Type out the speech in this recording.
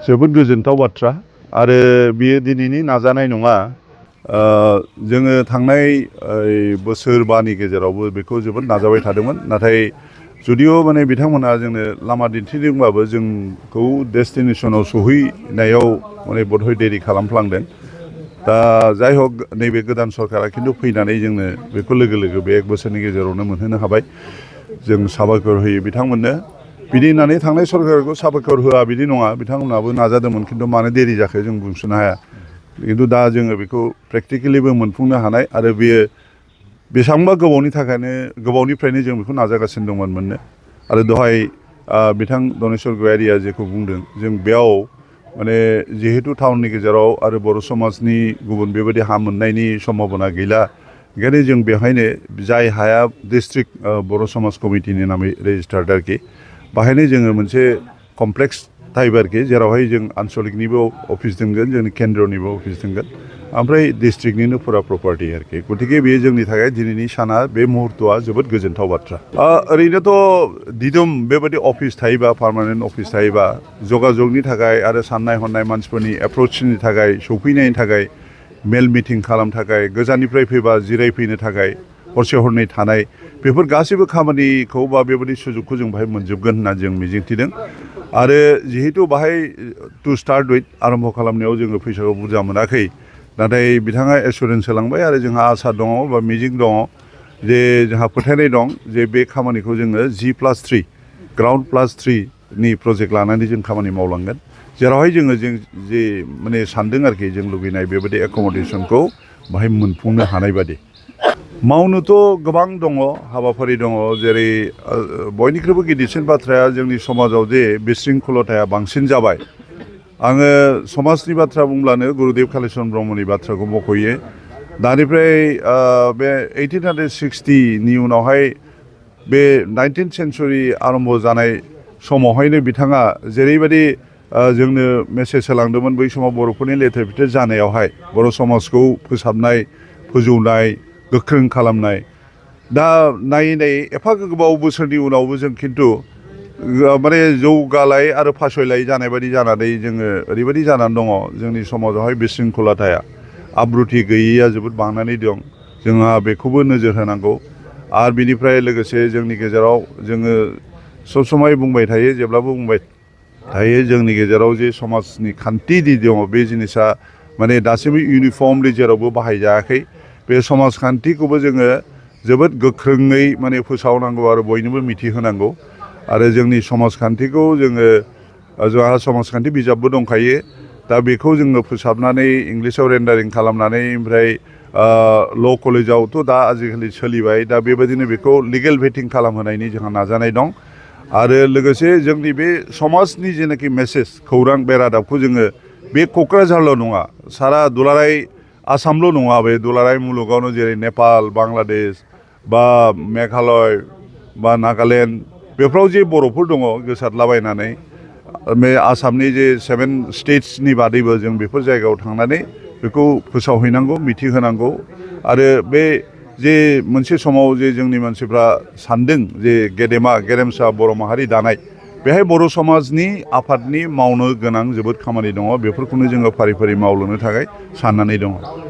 जोबोद गोजोनथाव बाथ्रा आरो बियो दिनैनि नाजानाय नङा। जोङो थांनाय बोसोरबानि गेजेरावबो बेखौ जोबोद नाजाबाय थादोंमोन, नाथाय जुदिअ माने बिथांमोना जोंनो लामा दिन्थिदोंबाबो जोंखौ डेस्टिनेसनाव सहैनायाव माने बधय देरि खालामफ्लांदों। दा जाय हक नैबे गोदान सरकारा खिन्थु फैनानै जोंनो बेखौ लोगो लोगो बे 1 बोसोरनि गेजेरावनो मोनहोनो हाबाय। जों साबायखर होयो बिथांमोननो। बिदि होननानै थांनाय सरकारखौ साबायखर होआ बिदि नङा, बिथांमोनाबो नाजादोंमोन, खिन्थु मानो देरि जाखो जों बुंस'नो हाया। खिन्थु दा जोङो बेखौ प्रेक्टिकेलिबो मोनफुंनो हानाय आरो बेयो बेसेबांबा गोबावनिफ्रायनो जों बेखौ नाजागासिनो दंमोन मोननो। आरो दहाय बिथां दनेश्वर गयारिया जेखौ बुंदों, जों बेयाव माने जिहेतु टाउननि गेजेराव आरो बर' समाजनि गुबुन बेबायदि हा मोननायनि सम्भाबना गैला, ओंखायनो जों बेवहायनो जाय हाया डिस्ट्रिक्ट बर' समाज कमिटिनि नामै रेजिस्टार्ड आरोखि, बाहायनो जोङो मोनसे कमप्लेक्स टाइप आरोखि, जेरावहाय जों आनसलिकनिबो अफिस दोनगोन, जोंनि केन्द्रनिबो अफिस दोनगोन, ओमफ्राय डिस्ट्रिक्टनिनो फुरा प्रपार्टि आरोखि। गतिके बेयो जोंनि थाखाय दिनैनि साना बे मुहुर्तआ जोबोद गोजोनथाव बाथ्रा। ओरैनोथ' दिदोम बेबायदि अफिस थायोबा, पार्मानेन्ट अफिस थायोबा, जगाजगनि थाखाय आरो साननाय हनाय मानसिफोरनि एप्रचनि थाखाय, सौफैनायनि थाखाय, मेल मिटिं खालामनो थाखाय, गोजाननिफ्राय फैबा जिरायफैनो थाखाय, हरसे हरनै थानाय, बेफोर गासैबो खामानिखौ बा बेबायदि सुजुगखौ जों बाहाय मोनजोबगोन होनना जों मिजिंथिदों। आरो जिहेतु बाहाय टु स्टार्ट उइथ आरम्भ खालामनायाव जोङो फैसाखौ बुरजा मोनाखै, नाथाय बिथाङा एसुरेन्स होलांबाय आरो जोंहा आसा दङ बा मिजिं दङ, जे जोंहा फोथायनाय दं जे बे खामानिखौ जोङो G+3 ग्राउन्ड +3 नि प्रजेक्ट लानानै जों खामानि मावलांगोन, जेरावहाय जोङो जे माने सानदों आरोखि, जों लुबैनाय बेबायदि एकमडेसनखौ बाहाय मोनफुंनो हानाय बादि। मावनोथ' गोबां दङ, हाबाफारि दङ, जेरै बयनिख्रुइबो गिदिरसिन बाथ्राया जोंनि समाजाव जे बिशृंखलताया बांसिन जाबाय। आङो समाजनि बाथ्रा बुंब्लानो गुरुदेव कालिचरन ब्रह्मनि बाथ्राखौ मख'यो। दानिफ्राय बे 1860नि उनावहाय बे 19th सेन्सुरि आरम्भ जानाय समावहायनो बिथाङा जेरैबायदि जोंनो मेसेज होलांदोंमोन, बै समाव बर'फोरनि लेथेर फेथेर जानायावहाय बर' समाजखौ फोसाबनाय, फोजौनाय, गोख्रों खालामनाय। दा नायै नायै एफा गोबाव बोसोरनि उनावबो जों खिन्थु माने जौगालाय आरो फासयलाय जानाय बायदि जानानै जोङो ओरैबायदि जानानै दङ, जोंनि समाजावहाय बिशृंखलताया, आब्रुथि गैयैया जोबोद बांनानै दं। जोंहा बेखौबो नोजोर होनांगौ। आरो बिनिफ्राय लोगोसे जोंनि गेजेराव जोङो सब समाय बुंबाय थायो, जेब्लाबो बुंबाय थायो, जोंनि गेजेराव जे समाजनि खान्थि दङ, बे जिनिसा माने दासिमबो इउनिफर्मलि जेरावबो बाहायजायाखै। बे समाजखान्थिखौबो जोङो जोबोद गोख्रोङै माने फोसावनांगौ आरो बयनोबो मिथिहोनांगौ। आरो जोंनि समाजखान्थिखौ जोंहा समाजखान्थि बिजाबबो दंखायो। दा बेखौ जोङो फोसाबनानै इंलिसाव रेन्डारिं खालामनानै, ओमफ्राय ल' कलेजावथ' दा आजिखालि सोलिबाय, दा बेबायदिनो बेखौ लिगेल भेटिं खालामहोनायनि जोंहा नाजानाय दं। आरो लोगोसे जोंनि बे समाजनि जेनाखि मेसेज, खौरां, बे रादाबखौ जोङो बे क'क्राझारल' नङा, सारा दुलाराय आसामल' नङा, बे दुलाराय मुलुगावनो, जेरै नेपाल, बांलादेश बा मेघालय बा नागालेण्ड, बेफोराव जे बर'फोर दङ गोसारलाबायनानै, बे आसामनि जे 7 स्टेट्सनि बादैबो जों बेफोर जायगायाव थांनानै बेखौ फोसावहैनांगौ, मिथिहोनांगौ। आरो बे जे मोनसे समाव जे जोंनि मानसिफ्रा सानदों जे गेरेमसा बर' माहारि दानाय, बेहाय बर' समाजनि आफादनि मावनो गोनां जोबोद खामानि दङ, बेफोरखौनो जोङो फारि फारि मावलांनो थाखाय साननानै दङ।